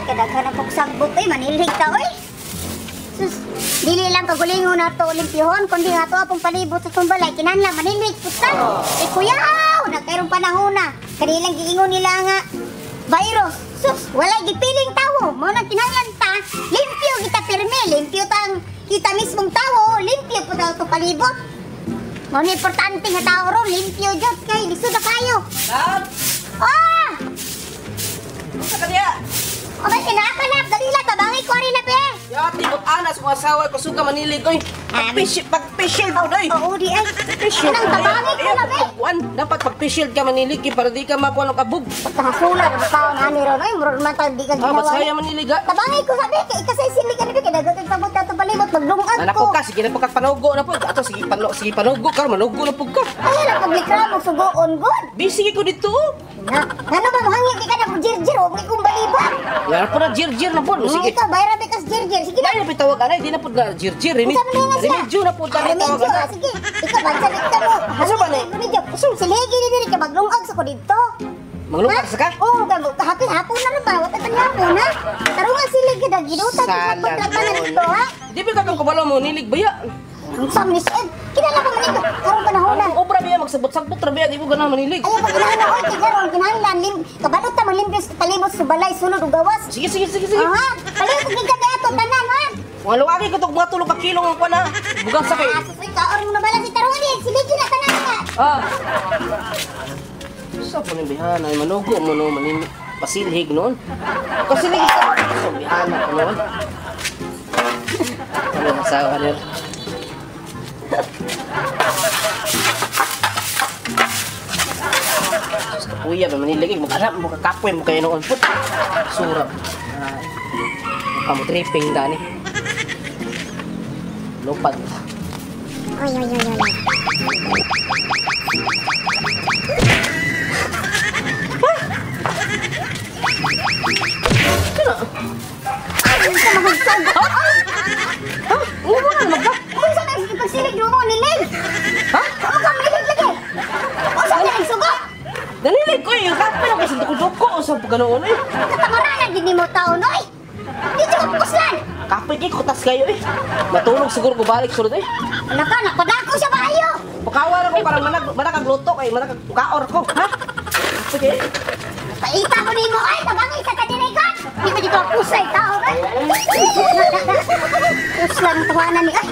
Kadaghan ang pagsagbot oy, manilhig ta oy. Sus, dili lang kagulingon nato olimpihon kundi nga ato apong palibot sa atong balay kinahanglan manilhig pud ta. Eh kuyaw, na kayrong panahon na. Kanilang giingon nila nga virus. Sus, walay gipiling tawo. Mao nang kinahanglan ta, limpyo kita pirmi, limpyo tang kita mismong tawo, limpyo pud ato palibot. Mao ni importante nga tao ron, limpyo jud kay lisod na kayo. Love! Ah! Unsa ka diya? O ba kinakalap, dali lang, tabangi ko rin na be. Yati, but-anas kung asawa ko suka manilig oy. Pag-fish shield po oy. Oo, di ay. Fish shield. Anong tabangi ko na be? Kuan, dapat pag-fish shield ka manilig kay para di ka makuha ng kabog. Pagkahasula na tao na ani ron. Ay, murag man tao, di ka Ah, ginawa. masaya manilig ha. Tabangi ko sabi, kay ikasay sili ka na be, kay dagat pabot ato palibot, maglungag Anak ko. ko ka, sige na po ka panugo na po. Ato sige pano, sige panugo ka, manugo na po ka. Ay, na paglikramo sugoon god. Busy ko dito. Oh. Na, ano ba mohangyo di ka na jirjir o kung balibot. Yan po na jirjir na po. Sige. Ikaw bayra be kas jirjir. Sige na. Dai na pitawag anay, di na po na jirjir. Unsa man nga siya? Remedyo na po tani tawag Remedyo, anay. ah, sige. Ikaw bansa ka mo. Asa ba ni? Remedyo. Siligi ni diri ka maglungag sa ko dito. Manglungag sa ka? Oo, oh, hapon hapon na rin ba? Wala tang hapon ha? Tarungan sila gid ginutan sa Sala kontrata na dito ha. Di ba ka kabalo mo nilig ba ya? Ang sam ni Sed. Kinala ko man ito. Karong panahon na. Ang obra biya magsabot-sabot ra biya di mo ganahan manilig. Ayaw pa kinahanglan oy kay karon kinahanglan lim kabalot ta manglimpyo sa palibot sa balay sulod ug gawas. Sige sige sige sige. Aha, palibot gid ka ato tanan ha. Mga luwagi ko tog mga tulo ka kilo ang kuan ha. Bugas sa kay. Ah, susoy kaon mo na bala si tarungan di siligi na tanan ka. Ah. Sa po ni bihana ay manugo mo no manin pasilhig noon. Pasilhig sa so, bihana ko noon. Ano asawa niya? Diyos ka kuya, ba manilig maghanap mo kakapoy mo kayo noon put. Surap. Ay. Mukha mo tripping dani. Lupad. Oy oy oy oy. Ay, unsa mahugsog? Ay, Ha? Umo na magka. unsa man pagsilig mo nilig? Ha? Ako ka manilig lagi. Unsa man nagsugo? Nanilig ko eh. Yung kapoy na kasi duko-duko sa paganoon eh. Katamaranan gid nimo taon oy. Dito ka pukuslan. Kapoy kay kutas kayo eh. Matulog siguro ko balik sunod eh. Ano ka napadako siya maayo. Pakawa na ko parang manag manakag luto kay manakag kaor ko, ha? Sige. Paita ko nimo ay tabangi sa kadirigan. Di ba dito pusay tao ay. Puslan tawanan ni ay.